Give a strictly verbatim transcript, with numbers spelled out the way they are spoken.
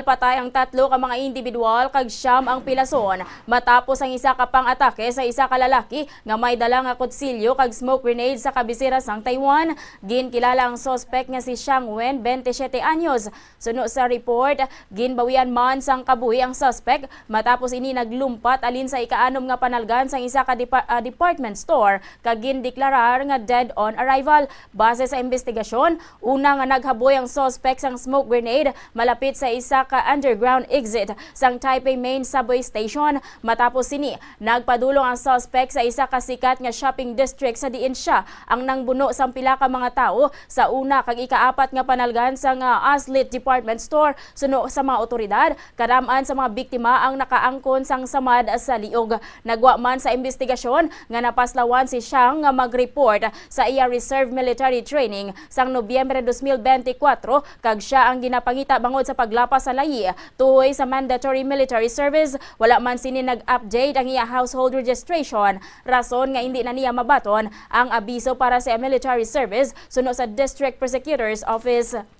Patay ang tatlo ka mga individual kag siyam ang pilason matapos ang isa ka pang-atake sa isa ka lalaki nga may dala nga kutsilyo kag smoke grenade sa kabisera sang Taiwan. Ginkilala ang suspect nga si Xiang Wen, twenty-seven anyos. Suno sa report, ginbawian man sang kabuhi ang suspect matapos ini naglumpat alin sa ikaanom nga panalgan sang isa ka depa-, ah, department store kag gindeklarar nga dead on arrival. Base sa investigasyon, una nga naghaboy ang suspect sang smoke grenade malapit sa isa ka underground exit sang Taipei Main Subway Station. Matapos sini, nagpadulong ang suspect sa isa ka sikat nga shopping district sa diin siya ang nangbuno sang pila ka mga tawo sa una kag ikaapat nga panalgan sang, ah, Aslit Department Store. Suno sa mga otoridad, kadam-an sa mga biktima ang nakaangkon sang samad sa liog. Nagwa man sa investigasyon nga napaslawan si Xiang nga mag-report sa iya reserve military training sang Nobyembre dos mil bente kwatro, kag siya ang ginapangita bangod sa paglapas sa layi tuhoy sa mandatory military service. Wala man sini nag-update ang iya household registration, rason nga indi na niya mabaton ang abiso para sa military service, suno sa District Prosecutor's Office.